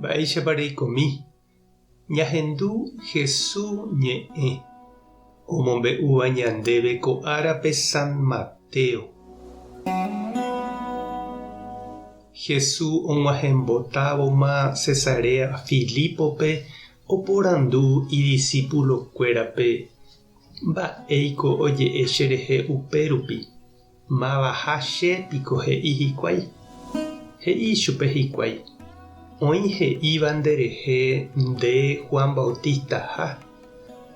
Mba'éichapa reikomi? Ñahendu Hesu ñe'ẽ omombe'úva ñandéve ko árape San Mateo. Hesu og̃uahẽmbotávoma Cesarea Filípope oporandu idisípulokuérape, Mba'éiko oje'e cherehe upérupi? Mavaha che piko he'i hikuái? He'i ichupe hikuái, Oĩ he'íva nderehe nde Juan Bautistaha,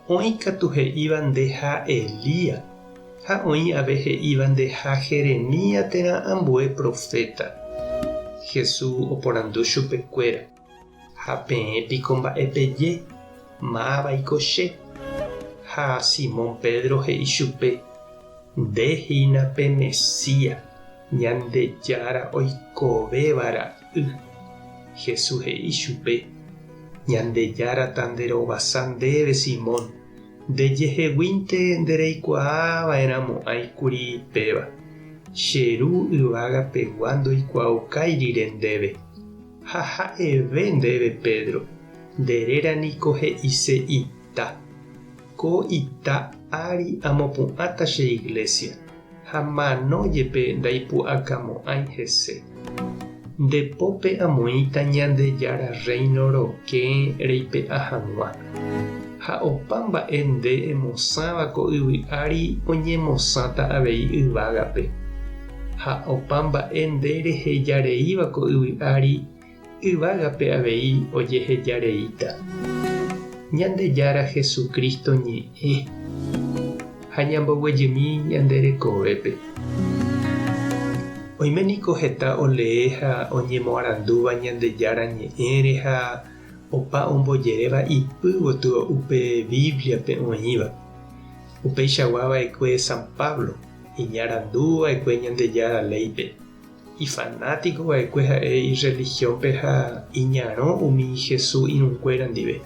oĩ katu he'íva ndeha Elías, ha oĩ ave he'íva ndeha Jeremías térã ambue proféta. Jesús oporandu chupekuéra. Ha peẽ piko mba'e peje, Mávaiko che? Ha Simón Pedro he'i chupe, Nde hína pe Mesías, Ñandejára oikovéva ra'y. Jesús he'i chupe, Ñandejára tanderovasa ndéve Simón, ndejeheguínte ndereikuaa va'erãmo'ãi kuri péva, che Ru yvága pegua ndoikuaaukái rire ndéve. Ha ha'eve ndéve Pedro, nde réra niko he'ise ita. Ko ita ári amopu'ãta che iglésia, ha mano jepe ndaipu'akamo'ãi hese. Nde pópe amoĩta Ñandejára Rréino rokẽ reipe'a hag̃ua. Ha opa mba'e nde emosãva ko yvy ári oñemosãta avei yvágape. Ha opa mba'e nde reheja reíva ko yvy ári, yvágape avei ojeheja reíta. Ñandejára Jesucristo ñe'ẽ ha ñamboguejymi ñande rekovépe. Oime niko heta olee ha oñemoarandúva Ñandejára ñe'ẽre ha opa ombojeréva ipy gotyo upe Bíbliape oĩva. Upeichagua va'ekue San Pablo. Iñarandu va'ekue Ñandejára léipe. Ifanátiko va'ekue ha'e irrelihiónpe ha iñarõ umi Jesús irũnguéra ndive.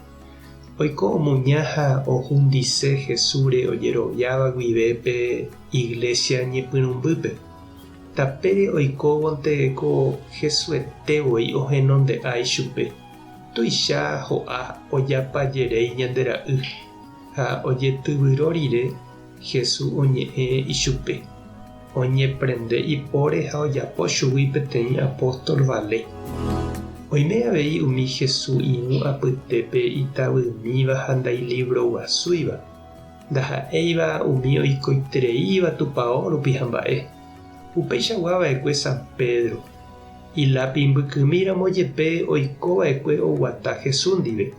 Oiko omuña ha ohundise Jesúsre ojeroviáva guive pe iglésia ñepyrũmbýpe. Tapére oikóvonte ko Jesuete voi ohenonde'a ichupe. Tuicha ho'a ojapajeréi ñande ra'y, ha ojetyvyro rire Jesús oñe'ẽ ichupe, oñeprende ipóre ha ojapo chugui peteĩ apóstol vale. Oime avei umi Jesús irũ apytépe itavymíva ha ndailivroguasúiva, ndaha'éiva umi oikoitereíva tupao rupi ha mba'e. Upeichagua va'ekue San Pedro. Ilápi mbykymíramo jepe oiko va'ekue oguata Jesús ndive,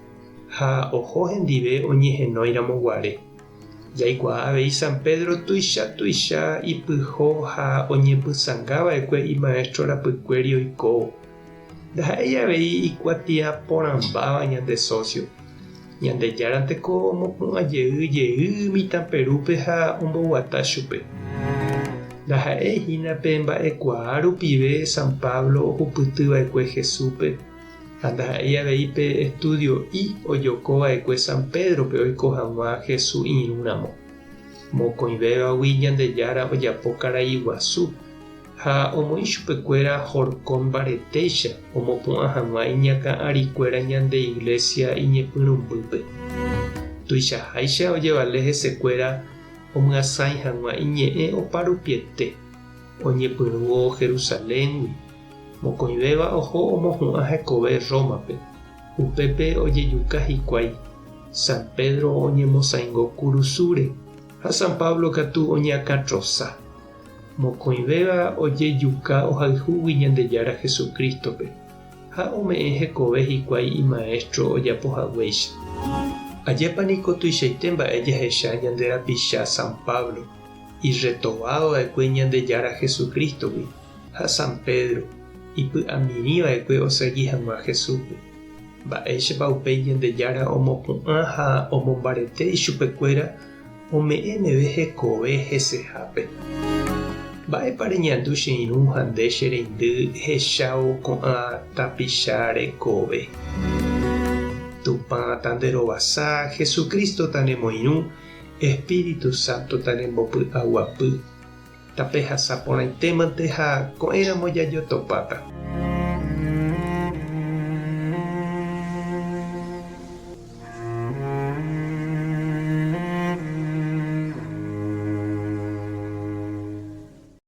ha oho hendive oñehenóiramo guare. Jaikuaa avei San Pedro tuicha tuicha ipyho ha oñepysãnga va'ekue imaestro rapykuéri oikóvo. Ndaha'éi avei ikuatia porãmbáva ñande socio. Ñandejáranteko omopu'ã jey jey mitã Perúpe ha omboguata chupe. Ndaha'éi hína pe mba'ekuaa rupive San Pablo ohupyty va'ekue Jesúspe. Ha ndaha'éi avei pe estudio'i ojoko va'ekue San Pédrope oiko hag̃ua Jesús irũ ramo. Mokõivévagui Ñandejára ojapo karai guasu, ha omoĩ chupekuéra horkon mbaretéicha omopu'ã hag̃ua iñakã arikuéra ñande Iglesia iñepyrũmbýpe. Tuichaháicha ojevale hesekuéra omyasãi hag̃ua iñe'ẽ oparupiete, oñepyrũvo Jerusaléngui. Mokõivéva oho omohu'ã hekove Rómape. Upépe ojejuka hikuái. San Pedro oñemosãingo kurusúre ha San Pablo katu oñeakãtrosa. Mokõivéva ojejuka ohayhúgui Ñandejára Jesucrístope ha ome'ẽ hekove hikuái imaestro ojapo haguéicha. Ajépa niko tuichaite mba'e jahecha ñande rapicha San Pablo, irretovádo va'ekue Ñandejára Jesucrístogui. Ha San Pedro ipy'amirĩ va'ekue osegi hag̃ua Jesúspe. Mba'éichapa upéi Ñandejára omopu'ã ha omombarete ichupekuéra ome'ẽ meve hekove hesehápe? Mba'épa reñandu che irũ ha nde che reindy ehechávo ko'ã tapicha rekove? Tupã tanderovasa, Jesucristo tanemoirũ, Espíritu Santo tanembopy'aguapy. Tapehasa porãitémante ha ko'ẽramo jajotopáta.